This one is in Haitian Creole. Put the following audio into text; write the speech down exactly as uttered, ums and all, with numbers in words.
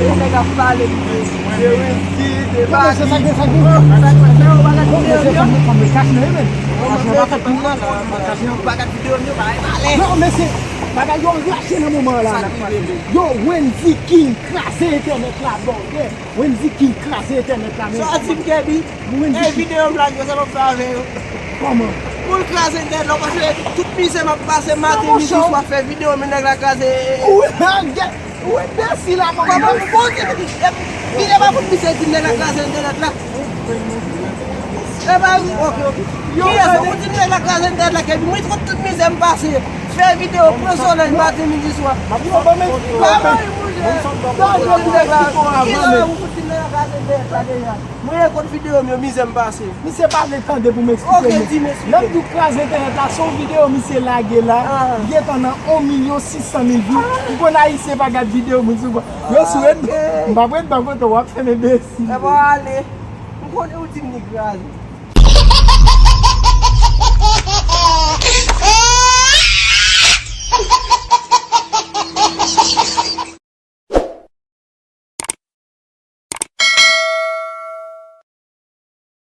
Nèg ap pale de, de Wendy, de Bali. Sa k gen, sa k gen? Sa k gen? Ou pa gad videyo m yo? Ou pa gad videyo m yo? Bay pale. Non, mesye, bagay yo rache nan moman an la. Yo, Wendy King kraze entènèt la, bòdè. Wendy King kraze entènèt la, men. Sa w di m, Kèbi? Ey, videyo m la, yo, sa m ap fè avè yo? Kòman? Pou l kraze entènèt la, paske tout mizè m ap pase maten, midi, swa, fè videyo, men nèg la kraze. Ou enbesil la, mwen. Kòman pou di, videyo pa fout misye di nèg la kraze entènèt la. E pa, ok, ok. Kiyès ou di nèg la kraze entènèt la, Kèbi? Mwen, tout, tout mizè m pase. Fè videyo, pran solèy maten, midi, swa. Pa mari, monchè. Kiyès ou di nèg la, kiyès ou fout di nèg la kraze entènèt la deja? Mwen, ekot videyo m yo, mizè m pase. Misye pa vle tande pou m eksplike li. Ok, di m eksplike. Lè m di w kraze entènèt la, se yon videyo misye lage la, li gentan nan yon milyon sis san mil view. Ou konn Ayisyen pa gad videyo moun souvan. Yo sou red, m p ap ret bò kote w, w ap fè m enbesil. Epa w ale. M konnen ou di m li kraze.